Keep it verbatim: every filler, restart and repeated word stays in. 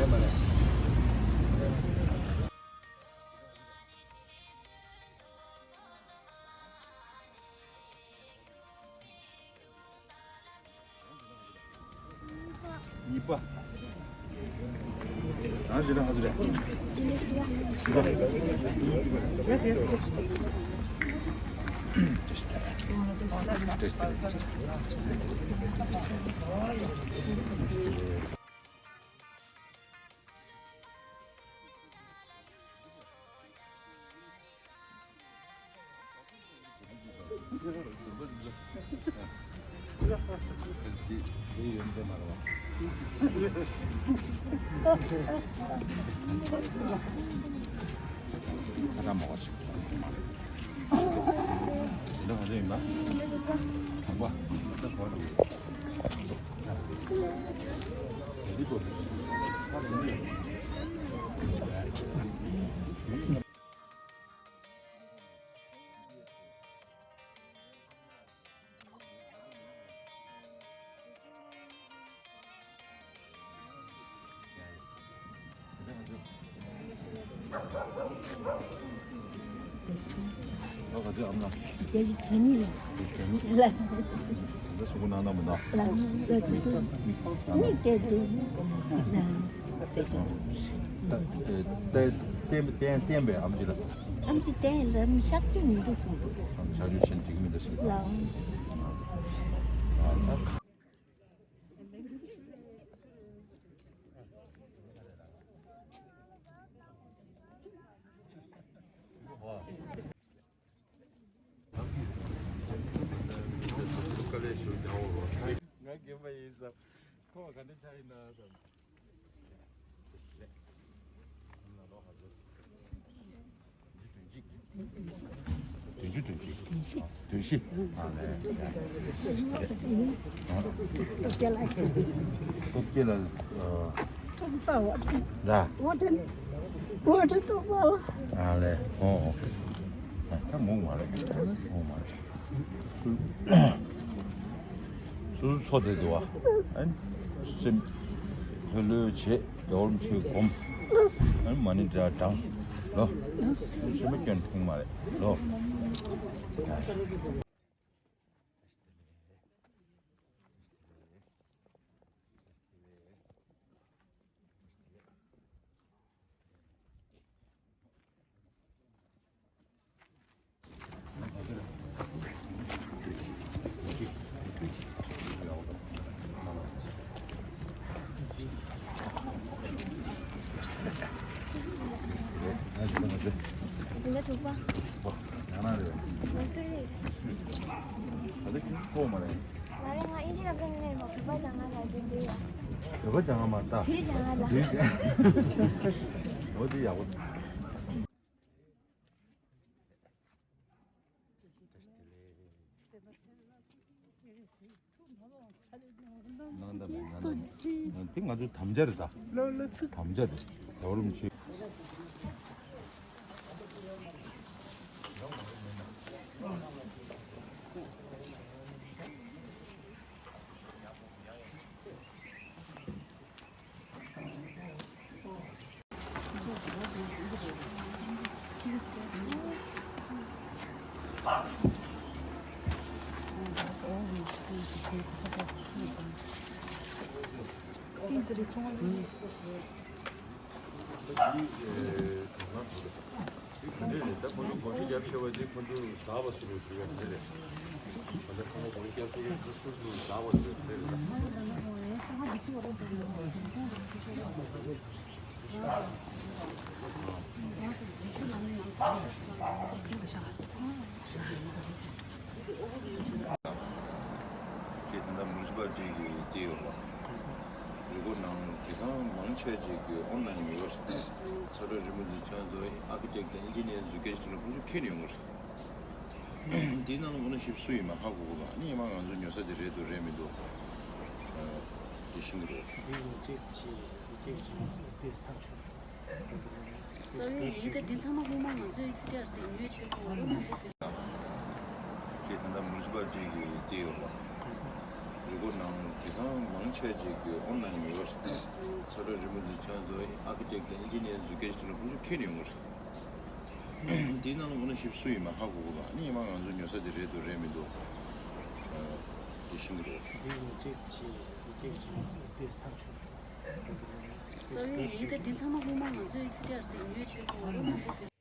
གཉིས་པ། ཨ་ཟེར་ན་ཧ་ཟེར། བསྟན་པའི་ཨམ་ཅི་ལ། ཨམ་ཅི་བསྟན་ལམ་གཤག་བཅོས་མི་འདུག་གསུངས་འདུག་ཨམ་གཤག་བཅོས་བྱེད་འགྲིག་མི་འདུག་ཟེར། ལགས། ང་རྒན་པ་ཡིན་ཙང་ཁོ་ག་འདྲ་ཆགས་ཡིན་ན་བསམ། བདུན་ཅུ་དོན་གཅིག་དོན་བཞི། ཨ་ལས། སྟོབས་རྒྱལ་ལ། ཨ་ལས། ཨོ་ཨོ། ད་མོ་མ་རེད། མོ་མ་རེད། སོ་སོ་ཚོ་དེ་འདུག་བ། ཨན། སེམས་ལྷོད་ལྷོད་བྱེད། རྒྱལ་བ་རིན་པོ་ཆེ་སྒོམ། ཨན། མ་ཎི་འདྲ་བགྲང་། ལོ། ཨན། སེམས་མ་སྐྱོན་ཕུང་མ་རེད། ལོ། འཛིན་གྲྭ་དྲུག་པ། ང་སུ་རེད། ང་རེད། ང་ཨིན་ཇི་ལ་ཀ་ནས་ནས་བོད་པ་སྦྱང་ང་ལ་དེ་འདི་ཡ། བོད་པ་སྦྱང་ང་མ་ད། བོད་སྦྱང་ང་ལ། འོ་དེ་ཡག་པོ། ནང་ད་མེད་ནང་ད་མེད། དེ་ང་ཚོའི་དམ་བཅའ་རེད་ད། དམ་བཅའ་རེད། རྒྱལ་བ་རིན་པོ་ཆེ། ད་ཁོང་ཚོ་གོང་ཞུ་རྒྱབ་ཤེས་པ་ཅིག་ཁོང་ཚོ་ཟླ་བ་སུ་རུ་ཞུ་ཡ་དེ་རེད། ད་ལྟ་ཁོང་ཚོ་གོང་ཞུ་རྒྱབ་ཤེས་པ་ཅིག་ཁོང་ཚོ་ཟླ་བ་སུ་རུ་དེ་རེད། དེ་ད་ལྟ་མུ་ནི་སི་པལ་ཊི་གི་སྤྲད་ཡོད་རེད། རི་སྐོར་ནང་དེང་སང་མང་ཆེ་ཅིག་གི་ཨོན་ལན་ཡོད་རེད། ས་ཁྲ་རི་མོ་འདི་ཚོ་ཨར་ཀི་ཊེག་དང་ཨིན་ཇི་ནི་ཡར་འདུག་སྐད་ཆ་དྲིས་ན་ཁོང་ཚོ་མཁྱེན་ཡོང་གི་རེད། འདིའི་ནང་ལ་ཨོ་ནར་ཤིབ་སུ་ཡིན་མ་ཧ་གོ་གི་རེད། ཨ་ནི་ཡིན་མ་ང་ཚོ་ཉོ་ས་དེ་རེད་འདུག་རེད་མི་འདུག་འདི་ཤེས་ཀྱི་རེད། འདི་ཡོད་ཅེས་ཅེས་ཅེས་ཅེས་ཏེས་ཐག་ཆོད། རྩ་བའི་ཡི་གེ་འདི་ཚང་མ་སྔོན་མ་ང་ཚོས་ཨེག་སི་ཌི་ཨར་སི་ཉོས་བྱས་ཡོད་རེད་མ་གཏོགས། དེ་ད་ལྟ་མུ་ནི་སི་པལ་ཊི་གི་སྤྲད་ཡོད་རེད། ཡུལ་སྐོར་ནང་དེང་སང་མང་ཆེ་ཅིག་གི་ཨོན་ལན་ཡོད་རེད། ས་ཁྲ་རི་མོ་འདི་ཚོ་ཚོ་ཨར་ཀི་ཊེག་དང་ཨིན་ཇི་ནི་ཡར་འཛུགས་སྐྲུན་བྱེད་ལ་ཁོང་ཚོ་ཁྱེར་ཡོང་གི་རེད། དེའི་ནང་ལ་ཨོ་ནར་ཤིབ་སུ་ཡིན་མ་ཧ་གོ་གི་མ་རེད། ཨ་ནི་ཡིན་མ་ང་ཚོ་ཉོ་ས་དེ་རེད་འདུག་རེད་མི་འདུག་དེ་ཤེས་ཀྱི་རེད། འདི་ཡིན་ཅེག་བྱས་ཅེག་བྱས་ཏེ་ཐག་ཆོད། སོ་ཡིན་ཡིན་ད་དེ་ཚང་མ་སྔོན་མ་ང་ཚོས་ཨེག་སི་ཌི་ཨར་སི་ཉོས་བྱས་ཁོང་ལ་ནང་པའི་